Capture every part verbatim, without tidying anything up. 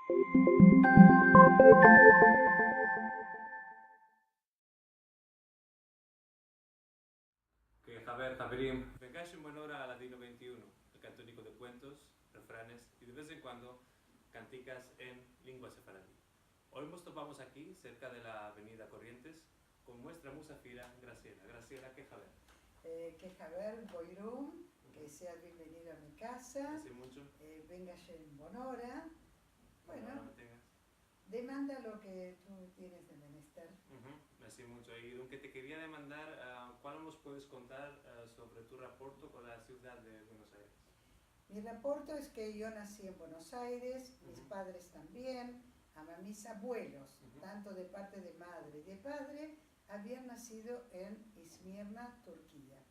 Ke haber, haverim, vengash en buena ora a Ladino vente i uno, el kantoniko de kuentos, refranes i de vez en kuando kantikas en lengua sefaradi. Oy mos topamos aki, serka de la avenida Corrientes, kon muestra musafira, Graciela. Graciela, ke haber? Eh, ke haber, Boirum, ke seas bienvenido a mi kaza. Mersi muncho. Eh, vengash en buena ora. Bueno, demanda lo ke tu tienes de menester. Mersi muncho. I lo ke te keria demandar, ah, kualo mos puedes kontar, ah, sovre tu raporto kon la sivdad de Buenos Aires? Mi raporto es ke yo nasi en Buenos Aires, mis padres tambien, ama mis avuelos, tanto de parte de madre i de padre, avian nasido en Izmirna, Turkia.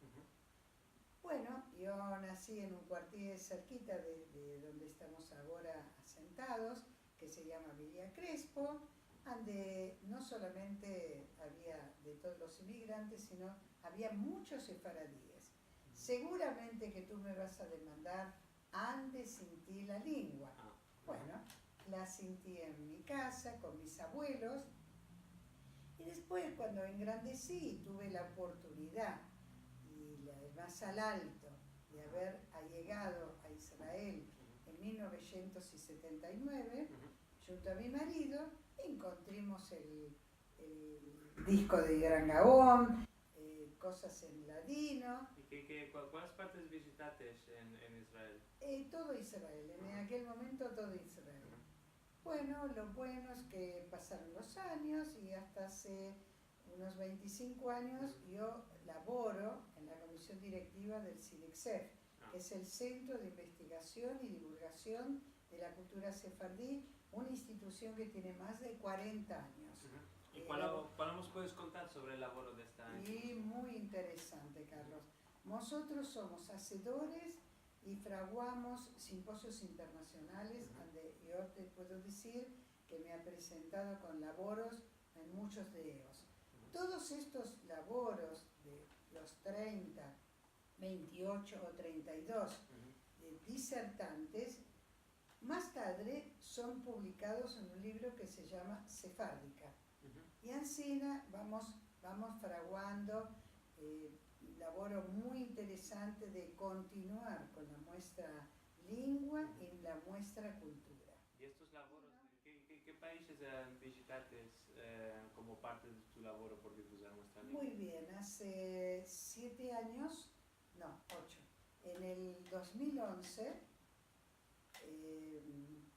Bueno, yo nasi en un kuartier serkita de, de donde estamos agora asentados, ke se yama Villa Crespo, ande no solamente avia de todos los imigrantes, sino avia munchos sefaradies. Seguramente ke tu me vas a demandar ande sinti la lengua. Bueno, la sinti en mi kaza kon mis avuelos. I despues, kuando engrandesi i tuve la oportunidad i la, mas al alto de aver ayegado a Israel en mil novesientos setenta i nueve, djunto a mi marido, enkontrimos el, el disko de Gran Gaon, eh, kozas en ladino. I ke, ke, kua-, kualas partes vizitates en, en Israel? Eh, todo Israel, en akel momento todo Israel. Bueno, lo bueno es ke pasaron los anyos i asta aze unos vente i sinko anyos yo lavoro en la komision direktiva del SIDICSEF, ke es el Sentro de Investigasion i Divulgasion de la Kultura Sefaradi, una institusion ke tiene mas de kuarenta anyos. I kualo, kualo mos puedes kontar sovre el lavoro de esta institusion? I muy interesante, Carlos. Mozotros somos azedores i fraguamos simpozios internasionales, ande yo te puedo dizir ke me a prezentado kon lavoros en munchos de eyos. Todos estos lavoros de los trenta, vente i ocho o trenta i dos, eh, disertantes, mas tadre son publikados en un livro ke se yama Sefardika. I ansina vamos, vamos fraguando, eh, lavoro muy interesante de kontinuar kon la muestra lengua i la muestra kultura. I estos lavoros, ke, ke, ke paizes, eh, vizitates, eh, komo parte de tu lavoro por divulgar muestra lengua? Muy bien, aze siete anyos, no, ocho, en el dos mil onze, eh,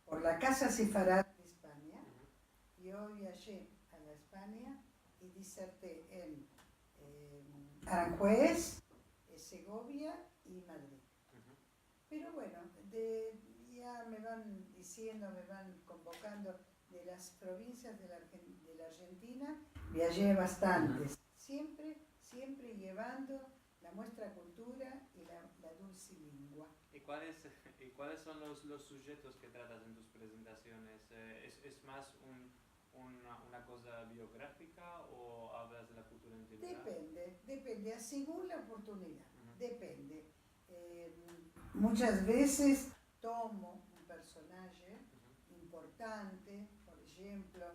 por la Kaza Sefarad de Espanya, yo viaje a la Espanya i diserti en, eh, Aranjuez, eh, Segovia i Madrid. Pero bueno, de, ya me van diziendo, me van konvokando de las provinsias de la Argen-, de la Argentina, viaje bastantes. Siempre, siempre yevando la muestra kultura i la, la dulsi lengua. I kualas, i kualas son los, los sujetos ke tratas en tus prezentasiones? Eh, es, es mas un, una, una koza biografika o avlas de la kultura en jeneral? Depende, depende, segun la oportunidad, depende. Eh, munchas vezes tomo un personaje importante, por enshemplo,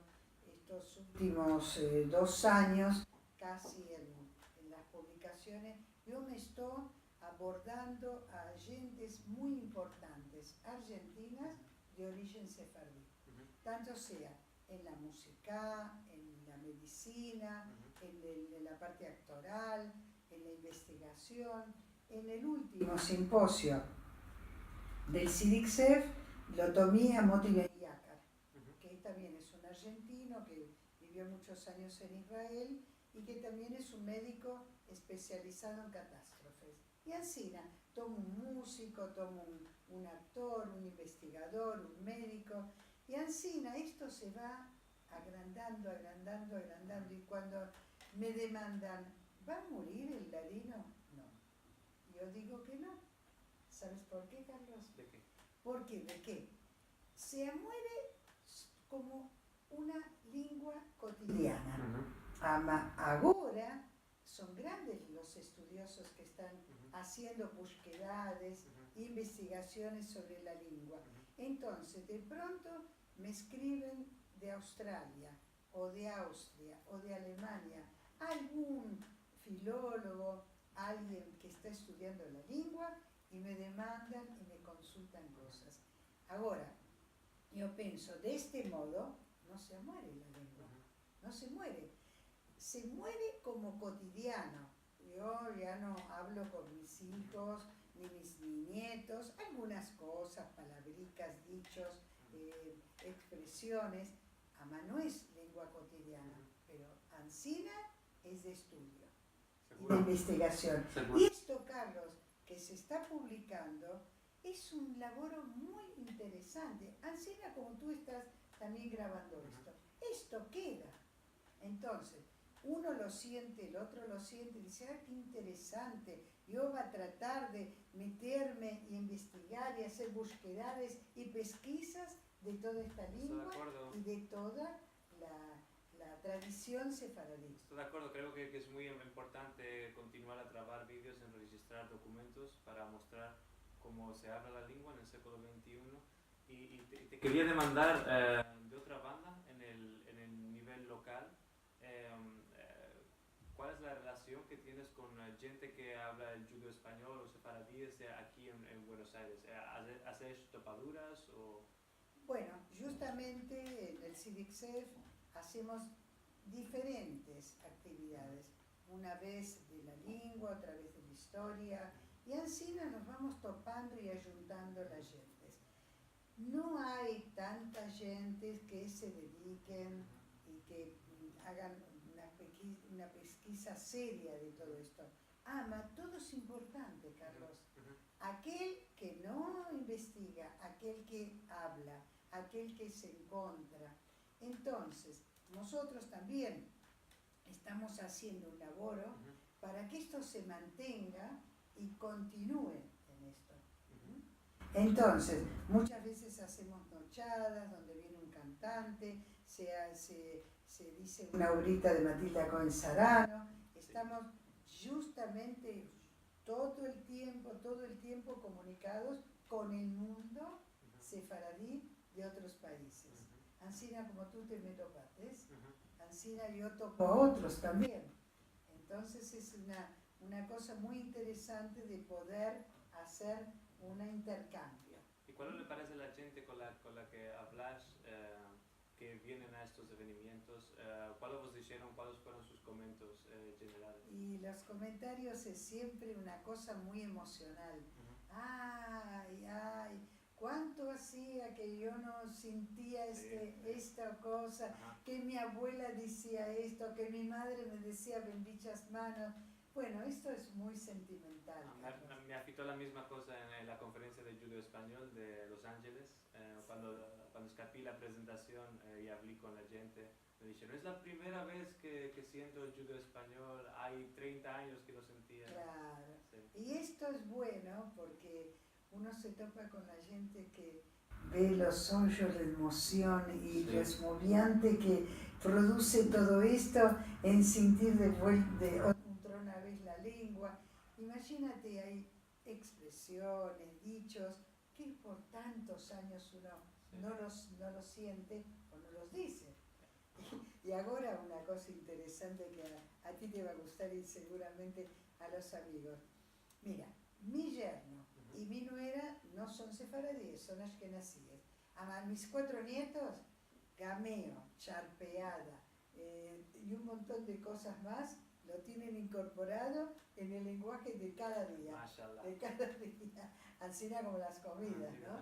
estos ultimos, eh, dos anyos, kazi en, en las publikasiones, yo me esto abordando a djentes muy importantes, arjentinas, de orijen sefaradi. Tanto sea en la muzika, en la medisina, en el, en la parte aktoral, en la investigasion. En el ultimo simpozio del SIDICSEF lo tomi a Moti Ben Yakar, ke tambien es un arjentino ke bivio munchos anyos en Israel i ke tambien es un mediko espesializado en katastrofes. I ansina, tomo un muziko, tomo un, un aktor, un investigador, un mediko, i ansina esto se va agrandando, agrandando, agrandando, i kuando me demandan, "Va a murir el ladino?" No. Yo digo ke no. Saves por ke, Carlos? De ke? Por ke? De ke se muere s-, komo una lengua kotidiana. Ama agora son grandes los estudiozos ke estan aziendo buskedades, investigasiones sovre la lengua. Entonses, de pronto, Me eskriven de Australia, o de Austria, o de Alemania, algun filologo, alguien ke esta estudiando la lengua, i me demandan i me konsultan kozas. Agora, yo penso, de este modo no se muere la lengua, no se muere. Se muere komo kotidiano. Yo ya no avlo kon mis ijos, ni mis nietos, algunas kozas, palavrikas, dichos, eh, ekspresiones, ama no es lengua kotidiana, pero ansina es de estudio i de investigasion. I esto, Carlos, ke se esta publikando, es un lavoro muy interesante. Ansina komo tu estas tambien gravando esto, esto keda. Entonses, uno lo siente, el otro lo siente, i dize, "Ah, ke interesante, yo vo a tratar de meterme i investigar i azer bushkedades i peskizas de toda esta lengua i de toda la, la tradision sefaradi." Esto de akordo, kreo ke, ke es muy im-, importante kontinuar a trabar videos, en rejistrar dokumentos para mostrar komo se avla la lengua en el siglo veintiuno. I, i te, te keria demandar, eh, de otra banda, en el, en el nivel lokal, em, eh, kual es la relasion ke tienes kon, eh, djente ke avla el djudeo-espanyol o sefaradis, eh, aki en, en Buenos Aires? Eh, aze-, azesh topaduras o? Bueno, djustamente en el Sidiksef azemos diferentes aktividades. Una vez de la lengua, otra vez de la istoria, i ansina mos vamos topando i ajuntando las djentes. No ay tantas djentes ke se dediken i ke, mm, agan una peski-, una peskiza seria de todo esto. Ama, todo es importante, Carlos. Akel ke no investiga, akel ke avla, akel ke se enkontra. Entonses, mozotros tambien estamos aziendo un lavoro para ke esto se mantenga i kontinue en esto. Entonses, muchas vezes azemos nochadas donde viene un kantante, se, se, se dize una obrita de Matilda Koen Sarano, estamos djustamente todo el tiempo, todo el tiempo komunikados kon el mundo sefaradi de otros paizes. Ansina komo tu te me topates, ansina yo topo a otros tambien. Entonses es una, una koza muy interesante de poder azer un interkambio. I kualo le parese la djente kon la, kon la ke avlash, eh, ke vienen a estos evenimientos? Eh, kualo vos disheron? Kualos fueron sus komentos, eh, jenerales? I los komentarios es siempre una koza muy emosional. Ay, ay, kuanto azia ke yo no sintia este, esta koza, ke mi abuela dizia esto, ke mi madre me dizia bendichas manos. Bueno, esto es muy sentimental, Carlos. Me, me afekto la mizma koza en, en la konferensia de djudeo-espanyol de Los Angeles, eh, kuando, kuando eskapi la prezentasion, eh, i avli kon la djente, me disheron, "Es la primera vez ke, ke siento el djudeo-espanyol, ay trenta anyos ke no sentia." Klaro. I esto es bueno porke uno se topa kon la djente ke ve los ojos, la emosion i lo esmoviante ke produse todo esto en sintir de vuel-, de ot-, otra vez la lengua. Imajinate, ay ekspresiones, dichos, ke por tantos anyos uno no los, no los siente o no los dize. I agora una koza interesante ke a, a ti te va a gustar i seguramente a los amigos. Mira, mi yerno i mi nuera no son sefaradies, son ashkenazíes. Ama mis kuatro nietos, gameo, charpeada, eh, i un monton de kozas mas, lo tienen inkorporado en el lenguaje de kada dia. Mashallah. De kada dia. Ansina komo las komidas, no?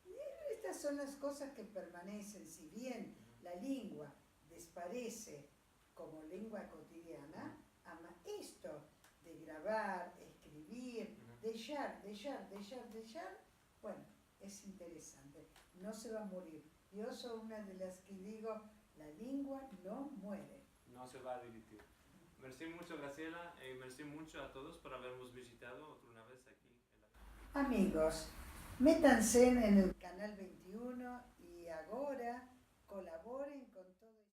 I estas son las kozas ke permanesen. Si bien la lengua desparese komo lengua kotidiana, ama esto de gravar, eskrivir, deshar, deshar, deshar, deshar, bueno, es interesante. No se va a morir. Yo soy una de las ke digo, la lengua no muere. No se va a derretir. Mersi muncho, Graciela, i mersi muncho a todos por avermos vizitado otra una vez aki en la... Amigos, metanse en el kanal vente i uno i agora